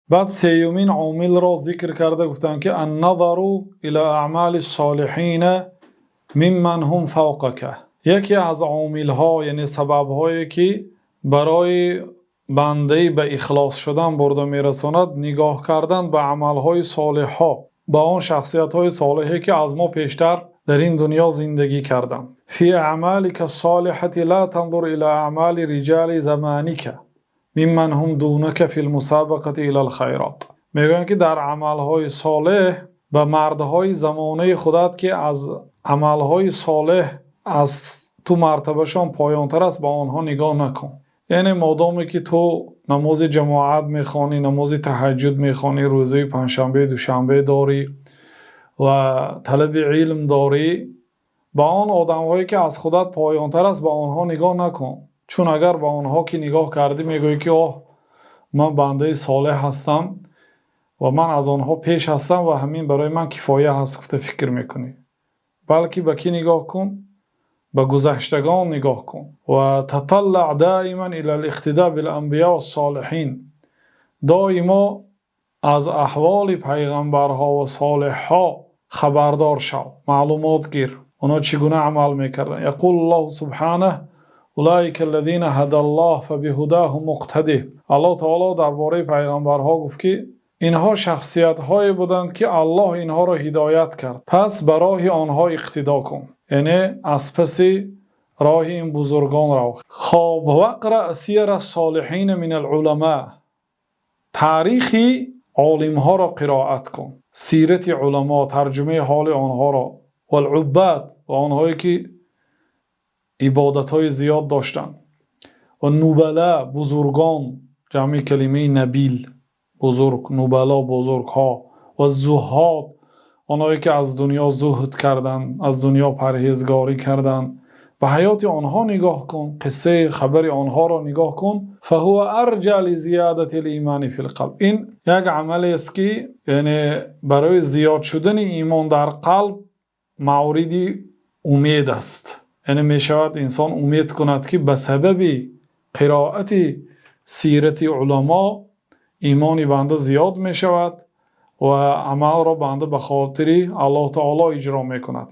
Баъд сеюмин омилро зикр карда гуфтанд, ки النظر إلى أعمال الصالحين ممن هم فوقك. Яке аз омилҳо, яъне сабабҳое ки барои банда ба ихлос шудан бурда мерасонад, нигоҳ кардан ба аъмоли солеҳҳо, ба он шахсиятҳои солеҳе ки аз мо пештар дар ин дунё зиндагӣ карданд. في أعمالك الصالحة لا تنظر إلى أعمال رجال زمانك ممن هم دونك في المسابقة إلى الخيرات. Мегӯянд, ки дар аъмоли солеҳ ба мардҳои замонаи худат, ки аз аъмоли солеҳ аз ту мартабашон поёнтар аст, ба онҳо нигоҳ накун. Яъне модоме ки ту намози ҷамоат мехонӣ, намози таҳаҷҷуд мехонӣ, рӯзаи панҷшанбе, душанбе дорӣ ва талаби илм дорӣ, ба он одамҳое ки аз худат поёнтар аст, ба онҳо нигоҳ накун. Чун агар ба онҳо ки нигоҳ кардӣ, мегӯӣ, ки оҳ, ман бандаи солеҳ ҳастам ва ман аз онҳо пеш ҳастам ва ҳамин барои ман кифоя ҳаст, гуфта фикр мекунӣ. Балки ба кӣ нигоҳ кун? Ба гузаштагон нигоҳ кун. وتتطلع دائما إلى الاقتداء بالأنبياء والصالحين. Доимо аз аҳволи паёмбарҳо ва солеҳҳо хабардор шав, маълумот гир. Онҳо чӣ гуна амал мекарданд? يقول الله سبحانه: أولئك الذين هدى الله فبهداهم اقتده. Аллоҳ таъоло дар бораи паёмбарҳо гуфт, ки инҳо шахсиятҳое буданд, ки Аллоҳ инҳоро ҳидоят кард. Пас ба роҳи онҳо иқтидо кун. Яъне аз паси роҳи ин бузургон рав. Хоб, واقرأ سير الصالحين من العلماء. Таърихи олимҳоро қироат кун. Сирати уламо, тарҷумаи ҳоли онҳоро, والعباد, ва онҳое ки ибодатҳои зиёд доштанд, والنبلاء, бузургон, ҷамъи калимаи نبيل, бузург, نبلاء, бузургҳо, والزهاد, онҳое ки аз дунё зуҳд карданд, аз дунё парҳезгорӣ карданд. Ба ҳаёти онҳо нигоҳ кун, қиссаи хабари онҳоро нигоҳ кун. فهو أرجى لزيادة الإيمان في القلب. Ин як амалест, ки яъне барои зиёд шудани имон дар қалб мавриди умед аст. Яъне мешавад инсон умед кунад, ки ба сабаби қироати сирати уламо имони банда зиёд мешавад ва амалро банда ба хотири Аллоҳ таъоло иҷро мекунад.